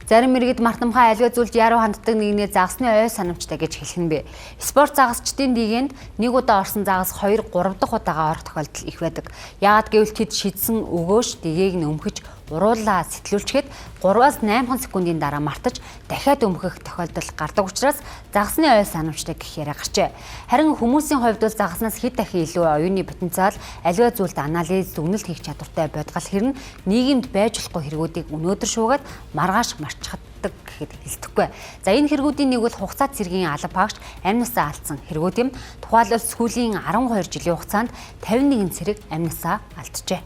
Зарим иргэд мартамхай аливаа зүйлд яруу ханддаг нэгнээ загасны ой санамжтай гэж хэлэх нь бэ. Спорт загасчдын дигэнд нэг удаа орсон загас 2 3 дахь удаага орох тохиолдол их байдаг. Яагаад гэвэл тэд шидсэн өгөөш дигээг нь өмхөж уруулаа сэтлүүлчихэд 3-аас 8 секундын дараа мартаж дахиад өмхөх тохиолдол гардаг учраас загасны ой санамжтай гэх яриа гарчээ. Харин хүмүүсийн хувьд бол загаснаас хэд дахин илүү оюуны потенциал аливаа зүйлд анализ дүгнэлт хийх чадвартай бодгал хэрнэ нийгэмд байж болохгүй хэрэгүүдийг өнөөдөр шуугаад маргааш марчхаддаг гэхэд хэлдэхгүй. За, энэ хэрэгүүдийн нэг бол хугацаа цэргийн алба пагч амь насаа алдсан хэрэгүүд юм. Тухайлбал, сүүлийн 12 жилийн хугацаанд 51 цэрэг амь насаа алджээ.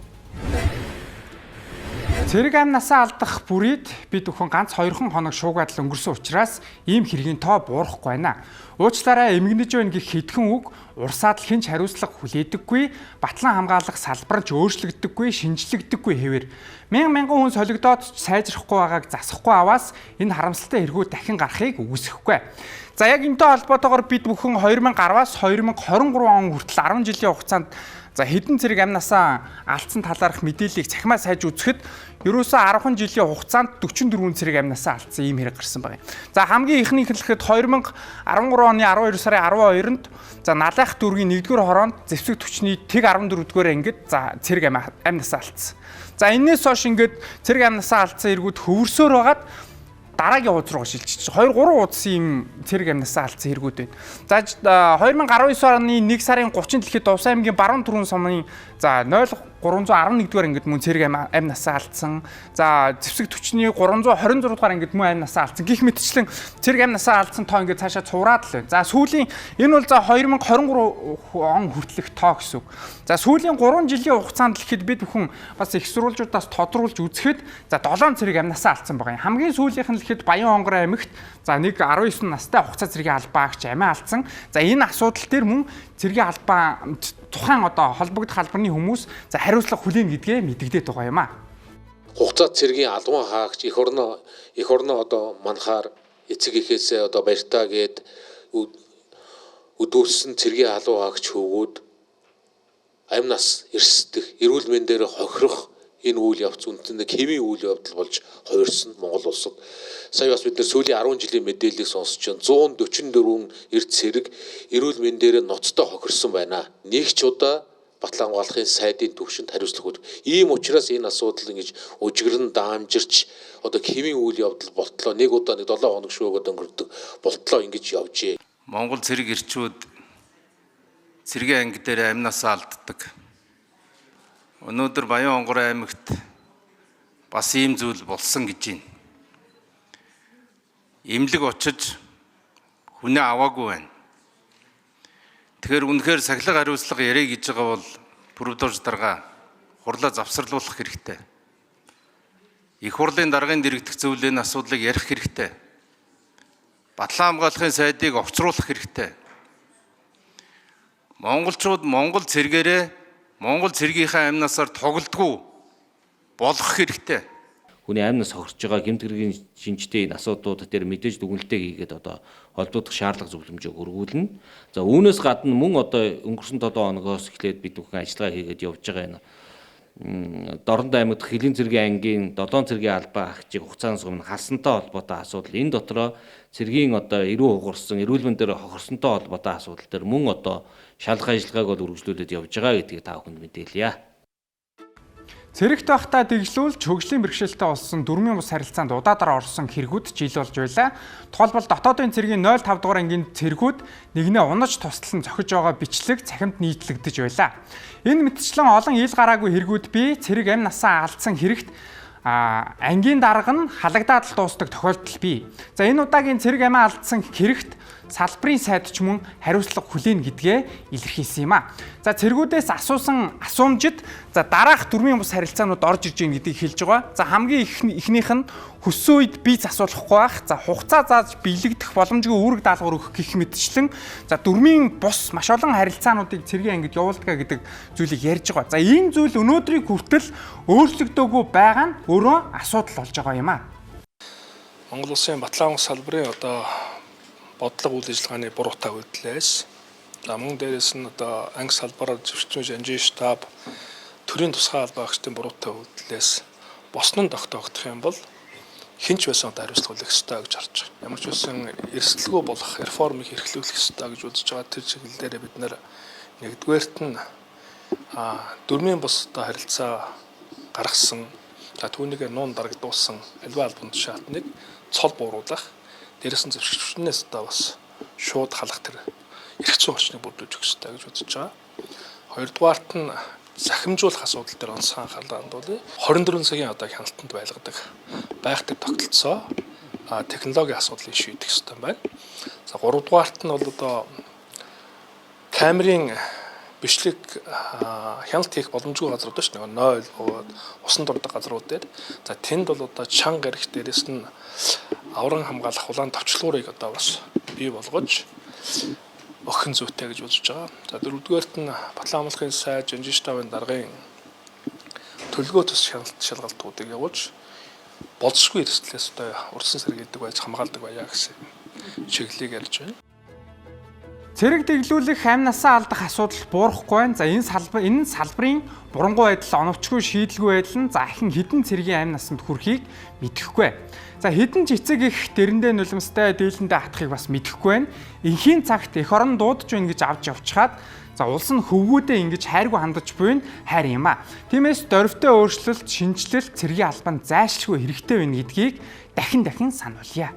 Цэрэг амь насаа алдах бүрийд бид бүхэн ганц хоёрхан хоног шуугаад л өнгөрсөн учраас ийм хэргийн тоо буурахгүй байна. Уучлаарай, эмгэнэж байна гэх хэдхэн үг урсаад л хэн ч хариуцлага хүлээдэггүй, батлан хамгаалах салбар ч өөрчлөгддөггүй, шинжлэгддэггүй хэвээр. Мянган мянган хүн солигдоод сайжрахгүй байгааг засахгүй аваас энэ харамсалтай хэрэгүүд дахин гарахыг үгүйсгэхгүй. За, яг энэтэй холбоотойгоор бид бүхэн 2010-аас 2023 он хүртэл 10 жилийн хугацаанд за хэдэн цэрэг амь насаа алдсан талаарх мэдээллийг цахимаа сайж үзэхэд ерөөсөө 10 жилийн хугацаанд 44 цэрэг амь насаа алдсан ийм хэрэг гарсан байна. За, хамгийн эхнийх нь хэлэхэд 2013 оны 12 сарын 12-нд за Налайх дүүргийн 1-р хороонд зэвсэг түвшний тэг 14-р ангид за цэрэг амь насаа алдсан. За, энээс хойш ингээд цэрэг амь насаа алдсан эргүүд хөвөрсөөр байгаад дараагийн хуудас руу шилжиж 2 3 хуудас ийм цэрэг амь насаа алдсан хэрэгүүд байна. За, 2019 оны 1 сарын 30-нд дэлхийд Увсан аймгийн Баруун түрүүн сумын за 0311 дугаар ангид мөн цэрэг амь насаа алдсан. За, зэвсэг түвшний 326 дугаар ангид мөн амь насаа алдсан. Гэх мэтчлэн цэрэг амь насаа алдсан тоо ингээд цаашаа цувраад л байна. За, сүүлийн энэ бол за 2023 он хүртэлх тоо гэсэн үг. За, сүүлийн 3 жилийн хугацаанд дэлхийд бид бүхэн бас их сурвалжуудаас тодруулж үзэхэд за 7 цэрэг амь насаа алдсан байгаа юм. Хамгийн сүүлийнх нь дэлхийд Баян-Хонгор аймагт за нэг 19 настай хугацаа цэргийн албаагч амиа алдсан. За, энэ асуудал дээр мөн цэргийн албаа тухайн одоо холбогдох албаны хүмүүс за хариуцлага хүлээнэ гэдгээ мэдэгдээд байгаа юм а. Хугацаа цэргийн албан хаагч эх орноо одоо манахаар эцэг эхээсээ одоо баяртаа гээд өдөөсөн цэргийн албан хаагч хөвгүүд амь нас эрсдэх, эрүүл мэндээр хохирох энэ үйл явц үндсэндээ хэвийн үйл явдал болж хувирсан Монгол улсад. Сая бас бид нар сүүлийн 10 жилийн мэдээллийг сонсож байна. 144 эрд цэрэг эрүүл мэндээр ноцтой хохирсон байна. Нэг ч удаа батлан хамгаалахын сайдын түвшинд хариуцлага. Ийм учраас энэ асуудал ингэж ужигран даамжирч одоо хэвийн үйл явдал болтлоо нэг удаа нэг 7 хоног шөөгөөд өнгөрдөг болтлоо ингэж явжээ. Монгол цэрэг эрчүүд цэргийн анги дээр амь насаа алддаг. Өнөөдөр Баян-Хонгор аймагт бас ийм зүйл болсон гэж байна. Эмнэлэг очиж хүнээ аваагүй байна. Тэгэхээр үнэхээр сахилга хариуцлага яриа гэж байгаа бол, Пүрэвдорж дарга, хурлаа завсарлуулах хэрэгтэй. Их хурлын даргын дэргэдэх зөвлөлийн асуудлыг ярих хэрэгтэй. Батлан хамгаалахын сайдыг овцруулах хэрэгтэй. Монголчууд Монгол цэргээрээ Монгол цэргийнхээ амь насаар тоглодоггүй болгох хэрэгтэй. Хүний амь нас хохирч байгаа гэмт хэргийн шинжтэй энэ асуудлууд дээр мэдээж дүгнэлтээ хийгээд одоо холбогдох шаардлага зөвлөмжийг өргүүлнэ. За, үүнээс гадна мөн одоо өнгөрсөн 7 хоногоос эхлээд бид бүхэн ажиллагаа хийгээд явж байгаа энэ Дорнод аймагт хөлийн цэргийн ангийн 7 цэргийн албаа агчийг хугацаанаас өмнө халсантай холбоотой асуудал, энэ дотроо цэргийн одоо эрүү хугарсан, эрүүл мэндээр хохирсонтой холбоотой асуудал дээр мөн одоо шалгах ажиллагааг бол үргэлжлүүлээд явж байгаа гэдгийг та бүхэнд мэдээлье. Цэрэгт байхдаа дэглүүлж хөгжлийн бэрхшээлтэй болсон дөрмийн бус харилцаанд удаадаар орсон хэрэгүүд жил болж байлаа. Тухайлбал, дотоодын цэргийн 05 дугаар ангийн цэргүүд нэгнээ унаж туслан зохиж байгаа бичлэг цахимд нийтлэгдэж байлаа. Энэ мэтчлэн олон ил гараагүй хэрэгүүд бий. Цэрэг амь насаа алдсан хэрэгт ангийн дарга нь халагдаад л дуустдаг тохиолдол бий. За, энэ удаагийн цэрэг амиа алдсан хэрэгт салбарын сайд ч мөн хариуцлага хүлээнэ гэдгээ илэрхийлсэн юм а. За, цэргүүдээс асуусан асуумжид за дараах дөрмийн бус харилцаанууд орж ирж байна гэдгийг хэлж байгаа. За, хамгийн эхнийх нь хүссэн үед бие засуулахгүй байх. За, хугацаа зааж биелэгдэх боломжгүй үүрэг даалгавар өгөх гэх мэтчлэн за дөрмийн бус маш олон харилцаануудыг цэргийн ангид явуулдаг гэдэг зүйлийг ярьж байгаа. За, энэ зүйл өнөөдрийг хүртэл өөрчлөгдөөгүй байгаа нь өөрөө асуудал болж байгаа юм а. Монгол улсын батлан салбарын одоо бодлого үйл ажиллагааны буруутай үйлдэлээс, за мөн дээрээс нь одоо анги салбараар зөрчмөж анжийн штаб төрийн тусгай албаагчдын буруутай үйлдэлээс босон нь тогтоогдох юм бол Хэн ч байсан одоо хариуцлага хүлээх ёстой гэж харж байгаа. Ямар ч байсан эрсдэлгүй болох реформыг эрхлүүлэх ёстой гэж үзэж байгаа. Тэр чиглэл дээр бид нар нэгдүгээрт нь дөрмийн бус одоо харилцаа гаргасан, за түүнийг нуун дарагдуулсан аливаа албан тушаалтныг цол бууруулах, дээрээс нь зэвсэгчнээс одоо бас шууд халах тэр эрх зүйн орчныг бүрдүүлж өгөх ёстой гэж үзэж байгаа. Хоёрдугаарт нь захимжуулах асуудал дээр онцгой анхаарлаа хандуулъя. 24 цагийн одоо хяналтанд байлгадаг байх тэр тогтолцоо технологийн асуудлыг шийдэх ёстой байна. За гуравдугаарт нь бол одоо камерын бичлэг хяналт хийх боломжгүй газрууд шүү дээ. 0 бөгөөд усан дурдаг газрууд дээр. За тэнд бол одоо чанга эрх, дээрээс нь авран хамгаалах улаан товчлуурыг одоо бас бий болгож өгөх нь зүйтэй гэж үзэж байгаа. За дөрөвдүгээрт нь Батлан амлахын сайд, Жанжин штабын даргын төлгөө төс хяналт шалгалтуудыг явуулж болзошгүй эрсдлээс одоо урдсан сэргийлдэг байж хамгаалдаг байя гэсэн чиглэлийг ярьж байна. Цэрэг дэглүүлэх, амь насаа алдах асуудал буурахгүй байна. За энэ салбарын бурангуй байдал, оновчгүй шийдэлгүй байдал нь за ахин хэдэн цэргийн амь насанд хүрэхийг мэдэхгүй. За хэдэн ч эцэг их дэрэндээ нулимстай дээлэндээ хатахыг бас мэдэхгүй байна. Энхийн цагт эх орон дуудаж байна гэж авч явчихад за улс нь хөвгүүдээ ингэж хайргүй хандаж буй нь хайр юм а. Тиймээс дорвтой өөрчлөлт, шинэчлэлт цэргийн албанд зайлшгүй хэрэгтэй байна гэдгийг дахин дахин сануулъя.